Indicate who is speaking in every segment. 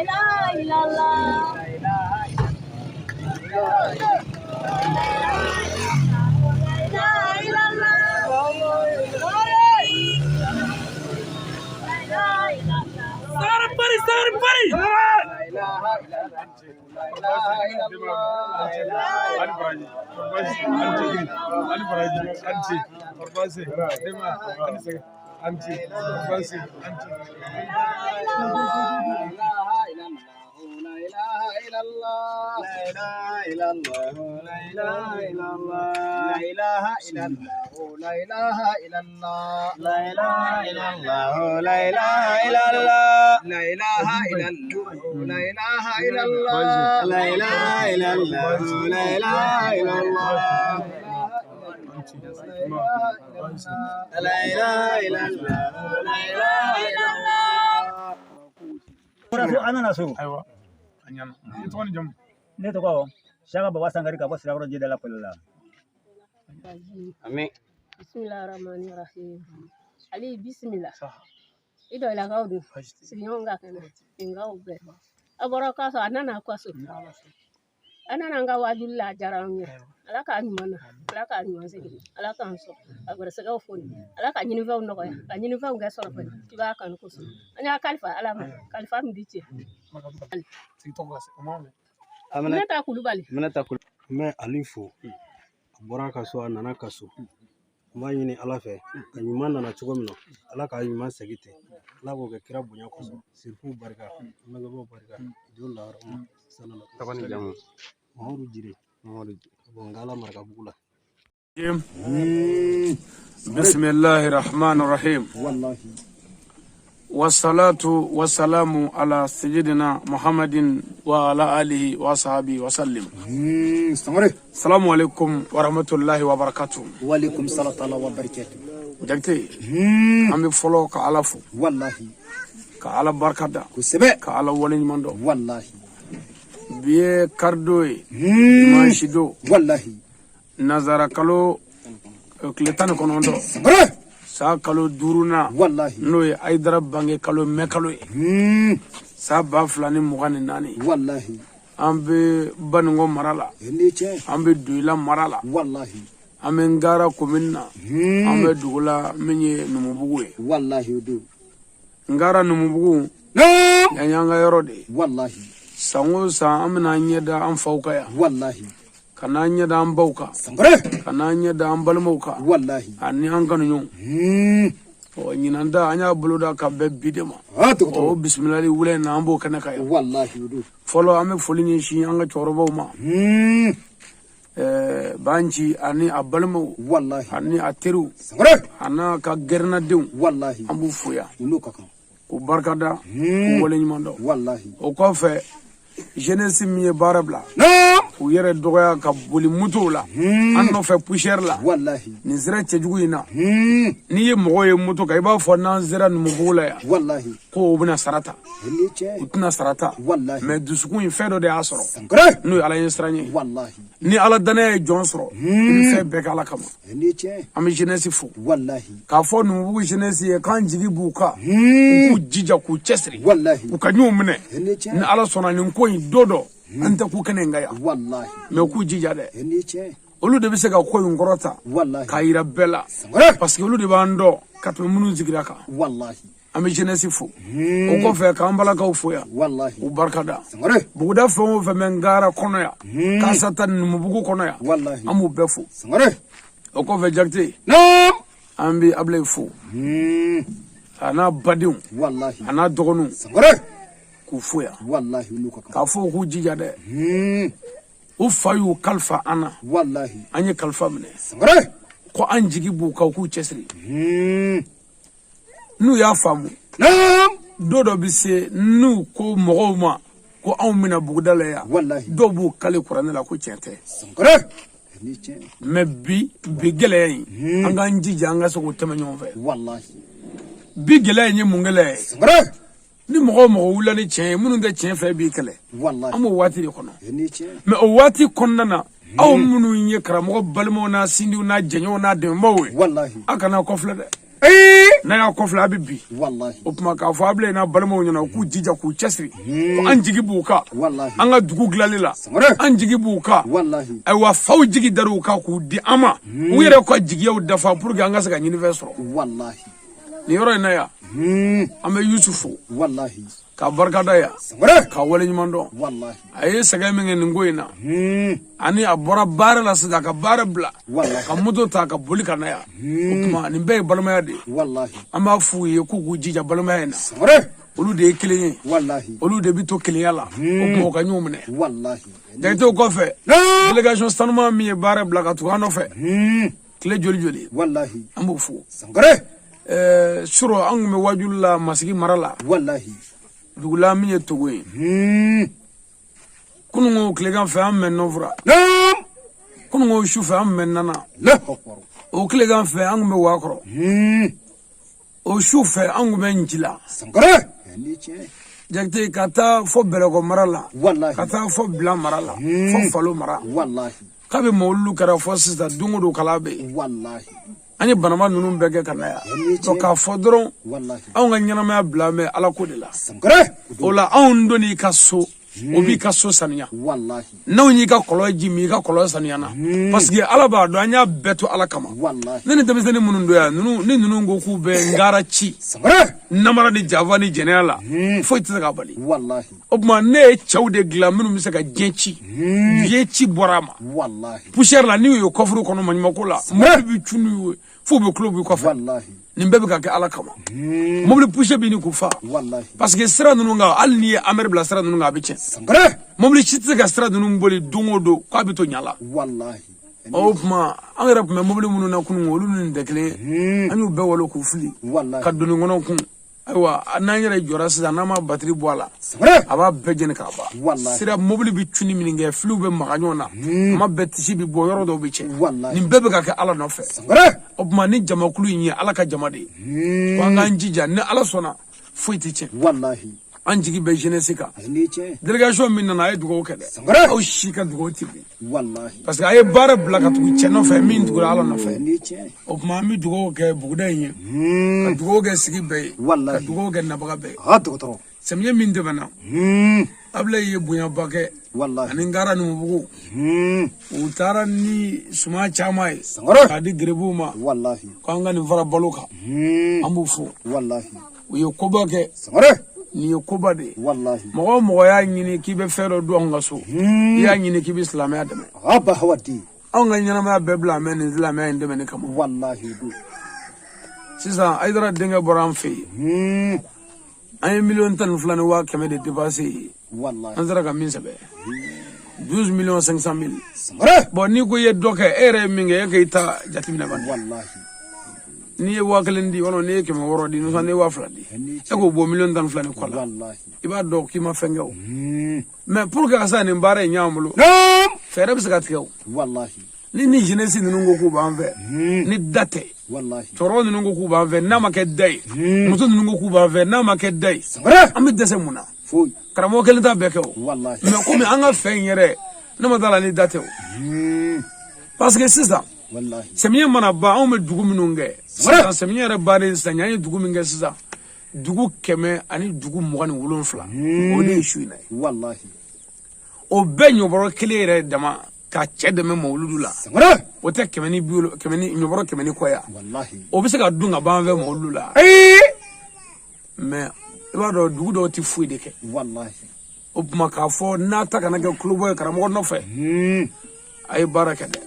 Speaker 1: ilaha illallah. La ilaha illallah. La ilaha illallah.
Speaker 2: Sangare Bari, Sangare Bari.
Speaker 3: An nana so.
Speaker 2: Ayiwa, a ɲɛna. I tɔgɔ ni jamu?
Speaker 3: Ne tɔgɔ Saka Baba Sangare ka bɔ Sirakɔrɔ Jidala Kɔlɛ la.
Speaker 4: Amin.
Speaker 1: Bismillahirrahmanirrahim. Ali bisimila. I dɔlakaw dun, sigiɲɔgɔnw ka kɛnɛ, nkaw bɛɛ. A bɔra kaso, a nana kaso. A nana an ka wajuli la, a diyara an ye. Ala k'a ɲuman na, Ala k'a ɲuman segin, Ala k'an sɔn, ka gɛrɛsɛgɛw foni, Ala ka ɲinifɛnw nɔgɔya, ka ɲinifɛnw kɛ sɔrɔ fɛn, i b'a kanu kosɛbɛ. An y'a kalifa Ala ma, kalifa min di cɛ.
Speaker 2: Sigi tɔgɔ ka se, o ma mɛn.
Speaker 1: Ne ta Kulubali.
Speaker 4: Aminata Kulubali.
Speaker 5: N bɛ Ali fo, a bɔra ka so, a nana ka so. N b'a ɲini Ala fɛ, a ɲuman nana cogo min na, Ala k'a ɲuman segin ten. Ala k'o kɛ kira bonya kosɔn, sirifu barika, bangebaaw barika, don lahara ma.
Speaker 4: Tɔgɔ ni jamu?
Speaker 5: Mamadu Jire.
Speaker 4: Mamadu.
Speaker 5: Ka bɔ Ngala Marakabugu la.
Speaker 2: بسم الله الرحمن الرحيم.
Speaker 6: Wallahi.
Speaker 2: والصلاة والسلام على سيدنا محمد وعلى آله وصحبه وسلم.
Speaker 6: Sangare.
Speaker 2: السلام عليكم ورحمة الله وبركاته.
Speaker 6: Walaikum salam ta'ala wa barakatuh.
Speaker 2: Jakite, an bɛ fɔlɔ ka Ala fo,
Speaker 6: Wallahi.
Speaker 2: ka Ala barika da,
Speaker 6: Kosɛbɛ.
Speaker 2: ka Ala waleɲuman dɔn.
Speaker 6: Wallahi.
Speaker 2: Bi ye karidon ye, dimanche don,
Speaker 6: Wallahi.
Speaker 2: Nazara kalo tile 19,
Speaker 6: Sangare.
Speaker 2: san kalo duurunan,
Speaker 6: Wallahi.
Speaker 2: n'o ye Ayidara bange kalo mɛ kalo ye, san 2024.
Speaker 6: Wallahi.
Speaker 2: An bɛ Baninko mara la,
Speaker 6: Ni cɛ.
Speaker 2: an bɛ Doyila mara la,
Speaker 6: Wallahi.
Speaker 2: an bɛ Ngara commune na, an bɛ dugu la min ye Numubugu ye.
Speaker 6: Wallahi o don.
Speaker 2: Ngara Numubugu,
Speaker 6: Naam.
Speaker 2: yan y'an ka yɔrɔ de ye.
Speaker 6: Wallahi.
Speaker 2: San o san an bɛna an ɲɛ da an faw kan yan,
Speaker 6: Wallahi.
Speaker 2: ka n'an ɲɛ da an baw kan,
Speaker 6: Sangare.
Speaker 2: ka n'an ɲɛ da an balimaw kan
Speaker 6: Wallahi.
Speaker 2: ani an kanuɲɔgɔnw. Ɔ ɲinan ta, an y'a boloda ka bɛn bi de ma.
Speaker 6: Ah
Speaker 2: o
Speaker 6: dɔgɔtɔrɔ.
Speaker 2: Bisimilali wula in na, an b'o kɛnɛ kan yan.
Speaker 6: Wallahi o don.
Speaker 2: Fɔlɔ, an bɛ foli ɲɛsin an ka cɛkɔrɔbaw ma, Banci ani a balimaw
Speaker 6: Wallahi.
Speaker 2: ani a teriw
Speaker 6: Sangare.
Speaker 2: a n'a ka gɛrɛnnadenw.
Speaker 6: Wallahi.
Speaker 2: An b'u fo yan,
Speaker 6: U n'o ka kan.
Speaker 2: k'u barikada, k'u waleɲuman dɔn.
Speaker 6: Wallahi.
Speaker 2: O kɔfɛ, jeunesse min ye baara bila,
Speaker 6: Naam.
Speaker 2: k'u yɛrɛ dɔgɔya ka boli motow la an nɔfɛ poussière la,
Speaker 6: Wallahi.
Speaker 2: nin sira cɛjugu in na, n'i ye mɔgɔ ye moto kan, i b'a fɔ n'an sera Numubugu la yan
Speaker 6: Wallahi.
Speaker 2: ko u bɛna sara ta.
Speaker 6: Ni
Speaker 2: U
Speaker 6: cɛ.
Speaker 2: tɛna sara ta.
Speaker 6: Wallahi.
Speaker 2: Mais dusukun in, fɛn dɔ de y'a sɔrɔ,
Speaker 6: Sangare.
Speaker 2: n'o ye Ala ɲɛ siran ye.
Speaker 6: Wallahi.
Speaker 2: Ni Ala danaya ye jɔn sɔrɔ, i bɛ fɛn bɛɛ kɛ Ala kama.
Speaker 6: Ni cɛ.
Speaker 2: An bɛ jeunesse fo
Speaker 6: Wallahi.
Speaker 2: k'a fɔ Numubugu jeunesse ye k'an jigi b'u kan, u k'u jija, k'u cɛsiri,
Speaker 6: Wallahi.
Speaker 2: u ka ɲɔgɔn minɛ.
Speaker 6: Ni cɛ.
Speaker 2: Ni Ala sɔnna, nin ko in don dɔ, an tɛ ko kɛnɛ in kan yan.
Speaker 6: Wallahi.
Speaker 2: Mais u k'u jija dɛ.
Speaker 6: Ni cɛ.
Speaker 2: Olu de bɛ se ka ko in kɔrɔta
Speaker 6: Wallahi.
Speaker 2: k'a yira bɛɛ la,
Speaker 6: Sangare.
Speaker 2: parce que olu de b'an dɔn ka tɛmɛ minnu sigira kan.
Speaker 6: Wallahi.
Speaker 2: An bɛ jeunesse fo. O kɔfɛ, k'an balakaw fo yan,
Speaker 6: Wallahi.
Speaker 2: u barika da.
Speaker 6: Sangare.
Speaker 2: Buguda fɛn o fɛn bɛ Ngara kɔnɔ yan, Kasata Numubugu kɔnɔ yan,
Speaker 6: Wallahi.
Speaker 2: an b'u bɛɛ fo.
Speaker 6: Sangare.
Speaker 2: O kɔfɛ, Jakite,
Speaker 6: Naam.
Speaker 2: an bɛ Abilayi fo, a n'a badenw,
Speaker 6: Wallahi.
Speaker 2: a n'a dɔgɔninw,
Speaker 6: Sangare.
Speaker 2: k'u fo yan,
Speaker 6: Wallahi u n'u ka kan.
Speaker 2: k'a fɔ u k'u jija dɛ. U fa y'u kalifa an na,
Speaker 6: Wallahi.
Speaker 2: an ye kalifa minɛ.
Speaker 6: Sangare.
Speaker 2: Ko an jigi b'u kan, u k'u cɛsiri. N'u y'a faamu,
Speaker 6: Naam.
Speaker 2: don dɔ bɛ se, n'u ko mɔgɔw ma ko anw bɛna buguda la yan,
Speaker 6: Wallahi.
Speaker 2: dɔw b'u kale kuranɛ la ko tiɲɛ tɛ.
Speaker 6: Sangare. Ni cɛ.
Speaker 2: Mais bi gɛlɛya in, an k'an jija an ka se k'o tɛmɛ ɲɔgɔn fɛ.
Speaker 6: Wallahi.
Speaker 2: Bi gɛlɛya in ye mun gɛlɛya ye?
Speaker 6: Sangare.
Speaker 2: Ni mɔgɔ o mɔgɔ wulila ni tiɲɛ ye, minnu tɛ tiɲɛ fɛ b'i kɛlɛ.
Speaker 6: Wallahi.
Speaker 2: An b'o waati de kɔnɔ.
Speaker 6: Ni cɛ.
Speaker 2: Mais o waati kɔnɔna na, aw minnu ye karamɔgɔ balimaw n'a sindiw n'a jɛɲɔgɔnw n'a dɛmɛbaaw ye,
Speaker 6: Wallahi.
Speaker 2: a kana kɔfilɛ dɛ. N'a y'a kɔfilɛ, a bɛ bin. O tuma k'a fɔ Abilayi n'a balimaw ɲɛna, u k'u jija k'u cɛsiri, ko an jigi b'u kan an ka dugu dilanli la, an jigi b'u kan. Ayiwa, faw jigi dar'u kan k'u di an ma, u yɛrɛ ka jigiyaw dafa pour que an ka se ka ɲinifɛn sɔrɔ nin yɔrɔ in na yan. An bɛ Yusu fo ka barikada yan, ka waleɲuman dɔn. A ye sɛgɛn min kɛ nin ko in na, ani a bɔra baara la sisan ka baara bila ka moto ta ka boli ka na yan, o tuma nin bɛɛ ye balimaya de ye. An b'a f'u ye k'u k'u jija balimaya in na. Olu de ye kelen ye, olu de bɛ to kelenya la. O tuma u ka ɲɔgɔn minɛ. Jakitew kɔfɛ, délégation sanuman min ye baara bila ka tugu an nɔfɛ tile joli joli, an b'u fo. Surɔ an tun bɛ wajulu la Masigi mara la, dugu la min ye Togo ye. Kununko tilegan fɛ, an bɛ Nɔfura. Kununko su fɛ, an bɛ Nana. O tilegan fɛ, an tun bɛ Wakɔrɔ. O su fɛ, an tun bɛ Ncila. Jakite, ka taa fɔ Bɛlɛkɔ mara la, ka taa fɔ Bila mara la, fɔ Falo mara. Kabi mawuludu kɛra fɔ sisan, don o don kala bɛ yen. An ye banama ninnu bɛɛ kɛ ka na yan. Donc k'a fɔ dɔrɔn, anw ka ɲɛnamaya bila bɛ Ala ko de la. O la, anw donn'i ka so, o b'i ka so saniya. N'anw y'i ka kɔlɔn ji min, i ka kɔlɔn saniyana, parce que Ala b'a dɔn an y'a bɛɛ to Ala kama. Ne ni denmisɛnnin minnu don yan, ninnu ni ninnu ko k'u bɛ ngara ci namara ni janfa ni jɛnɛya la, foyi tɛ se k'a bali. O tuma ne ye cɛw de dilan minnu bɛ se ka diɲɛ ci. Diɲɛ ci bɔra a ma poussière la, n'u ye kɔfuru kɔnɔ maɲumako la, mobili bɛ cun n'u ye f'u bɛ kulo b'i kɔfɛ. Nin bɛɛ bɛ ka kɛ Ala kama. Mobili poussière bɛ ɲini k'u fa, parce que sira ninnu kan, hali n'i ye amɛri bila sira ninnu kan, a bɛ tiɲɛ. Mobili si tɛ se ka sira ninnu boli don o don k'a bɛ to ɲa la. O tuma an yɛrɛ tun bɛ mobili minnu na kunun, olu ni nin tɛ kelen ye. An y'u bɛɛ walo k'u fili ka doni kɔnɔ kun. Ayiwa, n'an yɛrɛ jɔra sisan, n'an ma batiri bɔ a la, a b'a bɛɛ jeni k'a ban. Sira mobili bɛ cunni min kɛ, filiw bɛ maga ɲɔgɔn na, kuma bɛɛ tisi bɛ bɔ, yɔrɔ dɔw bɛ tiɲɛ. Nin bɛɛ bɛ ka kɛ Ala nɔfɛ. O tuma ni jamakulu in ye Ala ka jama de ye, ko an k'an jija. Ni Ala sɔnna, foyi tɛ tiɲɛ. An jigi bɛ jeunesse kan. Délégation min nana, a ye dugawu kɛ dɛ. Aw si ka dugawu tɛ bin, parce que a ye baara bila ka tugu cɛ nɔfɛ min tugura Ala nɔfɛ. O tuma an bɛ dugawu kɛ buguda in ye, ka dugawu kɛ sigi bɛɛ ye, ka dugawu kɛ nabaga bɛɛ ye. Samiyɛ min tɛmɛna, Abilayi ye bonyaba kɛ ani Ngara Numubugu. U taara ni suman caman ye k'a di geribuw ma, k'an ka nin fara balo kan. An b'u fo, u ye koba kɛ. Nin ye koba de ye. Mɔgɔ o mɔgɔ y'a ɲini k'i bɛ fɛn dɔ don anw ka so, i y'a ɲini k'i bɛ silamɛya dɛmɛ. Anw ka ɲɛnamaya bɛɛ bila mɛ nin silamɛya in dɛmɛni kama. Sisan Ayidara denkɛ bɔra an fɛ yen, an ye 12 100 000 de dépenser yen. An sera ka min sɛbɛn, 12 millions 500 mille. Bon, n'i ko i ye dɔ kɛ, e yɛrɛ ye min kɛ, e k'i ta jateminɛ bani. N'i ye 1000 di, walima n'i ye 600 di, n'i ye 2000 di, e k'o bɔ 12 miliyɔn ni kɔ la, i b'a dɔn k'i ma fɛn kɛ o. Mais pour que ka se ka nin baara in ɲɛ an bolo, fɛɛrɛ bɛ se ka tigɛ o. Ni jeunesse ninnu ko k'u b'an fɛ, ni da tɛ, cɛkɔrɔba ninnu ko k'u b'an fɛ, n'a ma kɛ da ye, muso ninnu ko k'u b'an fɛ, n'a ma kɛ da ye, an bɛ dɛsɛ mun na? Karamɔgɔ kelen t'a bɛɛ kɛ o. Mais komi an ka fɛn in yɛrɛ, ne ma d'a la ni da tɛ o, parce que sisan samiya mana ban, anw bɛ dugu minnu kɛ sisan, samiya yɛrɛ bannen sisan, an ye dugu min kɛ sisan, dugu 127, o de ye su in na ye. O bɛɛ ɲɔbɔrɔ kelen yɛrɛ dama ka cɛ dɛmɛ mawuludu la, o tɛ kɛmɛ ni bi kɛmɛ ni ɲɔbɔrɔ kɛmɛ ni kɔ ya. O bɛ se ka dun ka ban an fɛ mawuludu la. Mais i b'a dɔn, dugu dɔw tɛ foyi de kɛ. O tuma k'a fɔ n'a ta kana kɛ kulobɔ ye karamɔgɔ nɔfɛ, a ye baara kɛ dɛ.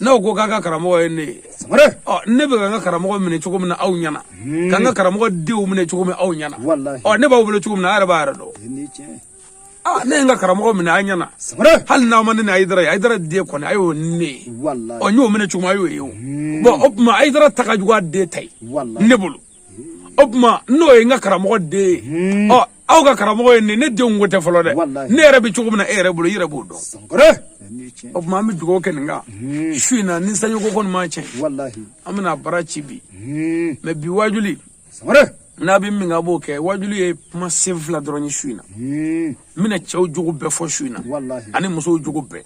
Speaker 2: N'aw ko k'a ka karamɔgɔ ye ne ye, ɔ ne bɛ ka n ka karamɔgɔ minɛ cogo min na aw ɲɛna, ka n ka karamɔgɔ denw minɛ cogo min aw ɲɛna, ɔ ne b'aw bolo cogo min na, a yɛrɛ b'a yɛrɛ dɔn. Aa, ne ye n ka karamɔgɔ minɛ a ɲɛna, hali n'aw ma ne ni Ayidara ye, Ayidara den kɔni a y'o ni ne ye, ɔ n y'o minɛ cogo min, a y'o ye o. Bon, o tuma Ayidara ta ka jugu a den ta ye ne bolo. O tuma n'o ye n ka karamɔgɔ den ye, ɔ aw ka karamɔgɔ ye ne, ne denw ko tɛ fɔlɔ dɛ. Ne yɛrɛ bɛ cogo min na e yɛrɛ bolo, i yɛrɛ b'o dɔn. O tuma an bɛ dugawu kɛ nin kan su in na. Ni sanjiko kɔni ma tiɲɛ, an bɛna baara ci bi. Mais bi wajuli n'a bɛ min kɛ, a b'o kɛ. Wajuli ye kuma sen fila dɔrɔn ye su in na. N bɛna cɛw jogo bɛɛ fɔ su in na, ani musow jogo bɛɛ.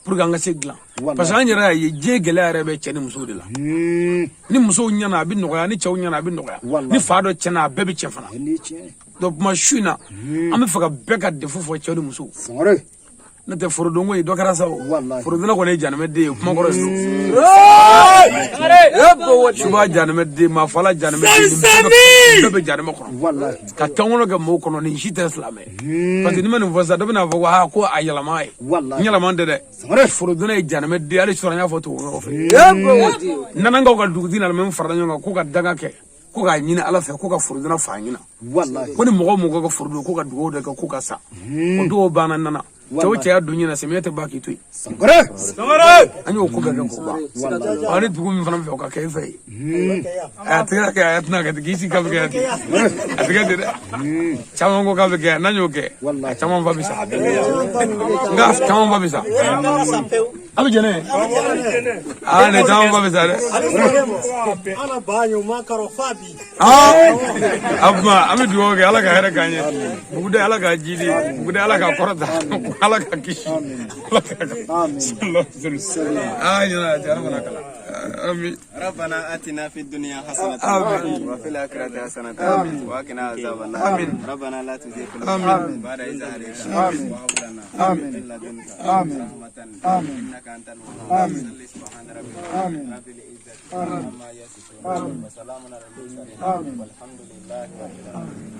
Speaker 2: Pour que an ka se dilan parce que an yɛrɛ y'a ye diɲɛ gɛlɛya yɛrɛ bɛ cɛ ni musow de la. Ni musow ɲɛna a bɛ nɔgɔya, ni cɛw ɲɛna a bɛ nɔgɔya, ni fa dɔ tiɲɛna a bɛɛ bɛ tiɲɛ fana. Donc kuma su in na an bɛ fɛ ka bɛɛ ka defo fɔ cɛw ni musow. N'o tɛ forodonko ye dɔ kɛra sa o. Forodonna kɔni ye janimɛ den ye, kuma kɔrɔ ye suba janimɛ den, maa fala janimɛ den, bɛɛ bɛ janimɛ kɔnɔ. Ka tɔnkɔnɔ kɛ mɔgɔw kɔnɔ, nin si tɛ silamɛ. Parce que n'i ma nin fɔ sisan, dɔ bɛna fɔ ko aa ko a yɛlɛma ye. N yɛlɛma tɛ dɛ. Forodonna ye janimɛ den, hali sɔrɔ an y'a fɔ tubabu nɔgɔ fɛ. Nanankaw ka dugutigi nana min farala ɲɔgɔn kan ko ka danga kɛ, ko k'a ɲini Ala fɛ ko ka forodonna fa ɲina. Ko ni mɔgɔ mɔgɔ ka foro don, ko ka dugawu de kɛ ko ka sa. O dugawu banna nana. Cɛw cɛya don ɲɛna, samiya tɛ ban k'i to yen. An y'o ko bɛɛ kɛ k'o ban. Ɔ ni dugu min fana fɛ o ka kɛ e fɛ yen. A tɛ kɛ, a tɛna kɛ ten, k'i sigi k'a bɛ kɛ ten. A tɛ kɛ ten dɛ. Caman ko k'a bɛ kɛ, n'an y'o kɛ, a caman fa bɛ sa. Nka caman fa bɛ sa. A bɛ jɛnɛ. Aa nin caman fa bɛ sa dɛ. A kuma an bɛ dugawu kɛ Ala ka hɛrɛ k'an ye. Buguda Ala ka jidi, buguda Ala ka kɔrɔta, Ala ka kisi. Ala ka aa ɲɛna a Ala kana kala. Amin.
Speaker 4: ربنا آتنا في الدنيا حسنة وفي الآخرة حسنة وقنا عذاب النار. ربنا لا تزغ قلوبنا بعد إذ هديتنا وهب لنا من لدنك رحمة إنك أنت الوهاب. سبحان ربك رب العزة عما يصفون وسلام على المرسلين والحمد لله رب العالمين.